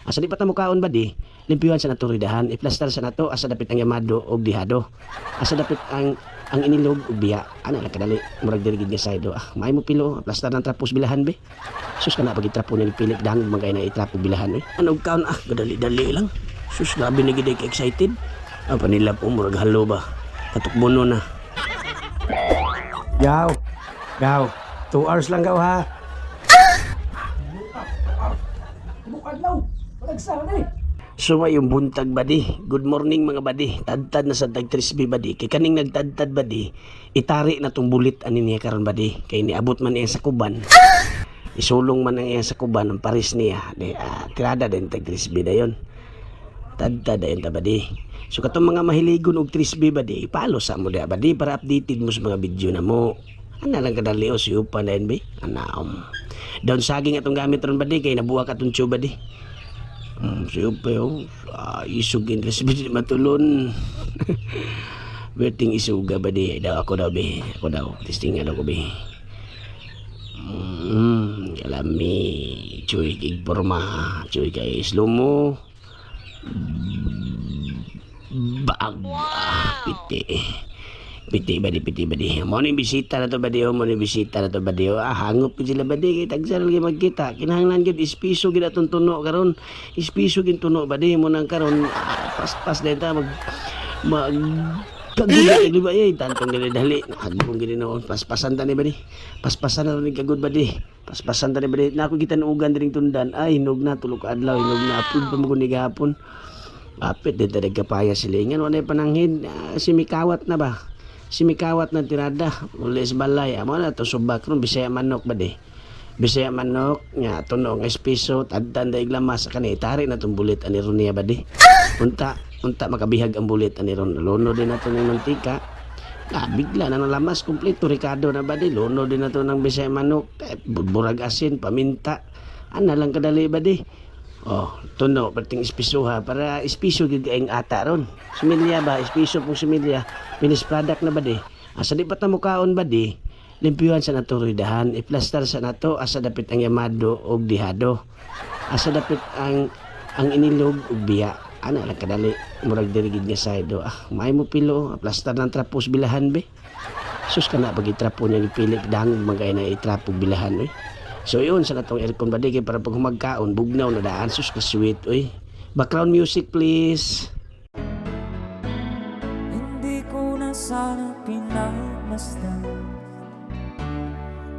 Asa di pa ta mukaon badi, limpyuhan sa nato ridahan, iplastar sa nato asa dapit ang yamado og dihado. Asa dapit ang inilog og biya. Ana lang kadali, murag diri gid nga side oh. Ah, maay mo pilo, plastar ng trapos bilahan be. Sus, kana pag itrapo ni Philip dang magay na itrapo bilahan oy. Ano og kaon ah, gadali-dali lang. Sus, grabe na gid ka excited. Ang panilap oh, murag halo ba. Katukbono na. Gaw. Gaw. 2 hours lang gaw ha. So yung buntag badi. Good morning mga badi. Tadtad na sa tag 3B badi. Kay kaning nagtadtad badi, itari na tong bulit ani niya karon badi. Kay niabot man niya sa kuban. Isulong man ang iya sa kuban ang paris niya. Di, tirada din tag 3B dayon. Tadtad dayon ta badi. So katong mga mahiligon og 3B badi, ipalo sa mo diha badi para updated mo sa mga video na mo. Ana lang kadali o si upa na bi. Ana Daon saging atong gamit ron badi kay nabuak atong tsuba di. Si upa oh. Ah, isog interest ba di matulon. Berting isuga ba di? Daw ako daw be. Ako daw. Testing nga daw ko be. Kalami. Chuy kig porma. Chuy kay slow mo. Bag. Ah, piti. Piti ba di, piti ba di. Mo ni bisita na to ba di, oh, mo ni bisita na to ba di. Oh. Ah, hangop gid sila ba di, kay tagsa lagi magkita. Kinahanglan gyud ispiso gid atong tuno karon. Ispiso gid tuno ba di mo nang karon ah, paspas din ta mag mag kagud di ba eh tantong dili dali agong gid noon paspasan ta ni ba di. Paspasan na ni kagud ba di. Paspasan ta ni ba di. Na ako gitanugan diring tundan. Ay, hinog na tulo ka adlaw, hinog na upload pa mo ni gahapon. Apit din ta nagkapaya sila. Ingan wala pananghin. Ah, simikawat na ba? Simikawat na tirada. Uli sa balay. Amo na to subak ron. Bisaya manok ba di? Bisaya manok. Nga tuno nga espiso. Tadtan da iglamas. Kani itari na tong bulit ani ron niya ba di? Unta, unta makabihag ang bulit ani ron. Luno din nato ng mantika. Ah, bigla na nalamas kompleto Ricardo na ba di? Luno din nato ng Bisaya manok. Eh, burag asin, paminta. Ana lang kadali ba di? Oh, tuno perting espisuha para espiso gid kaayong ata ron. Similya ba, espiso pong similya. Finished product na ba di? Asa di pa ta mukaon ba di? Limpyuhan sa nato ridahan, iplastar sa nato asa dapit ang yamado og dihado. Asa dapit ang inilog og biya. Ana lang kadali, murag diri gid nga side oh. Ah, maay mo pilo, plastar ng trapos bilahan be. Sus, kana pag itrapo niya ni Philip dang magay na itrapo bilahan oy. So yun sa natong aircon ba di kay para pag humagkaon bugnaw na daan, sus ka sweet oy. Background music please. Hindi ko na sana pinagmasdan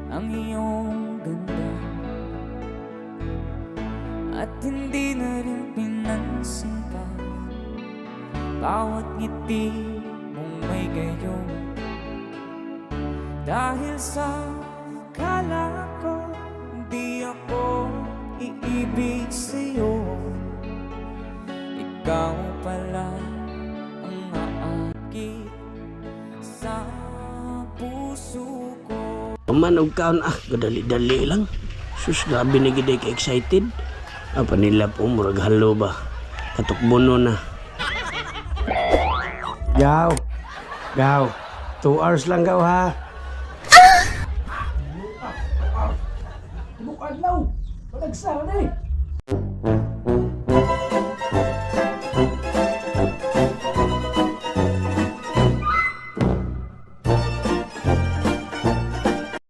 ang iyong ganda at hindi na rin pinansin pa bawat ngiti mong may gayon. Dahil sa kala ko di ako iibig sa'yo, ikaw pala ang aakit sa puso ko. Paman og kaon ah, gadali-dali lang. Sus, grabe na gid ka excited. Ah, panilap oh, murag halo ba. Katukbono na. Gaw. Gaw. 2 hours lang gaw ha.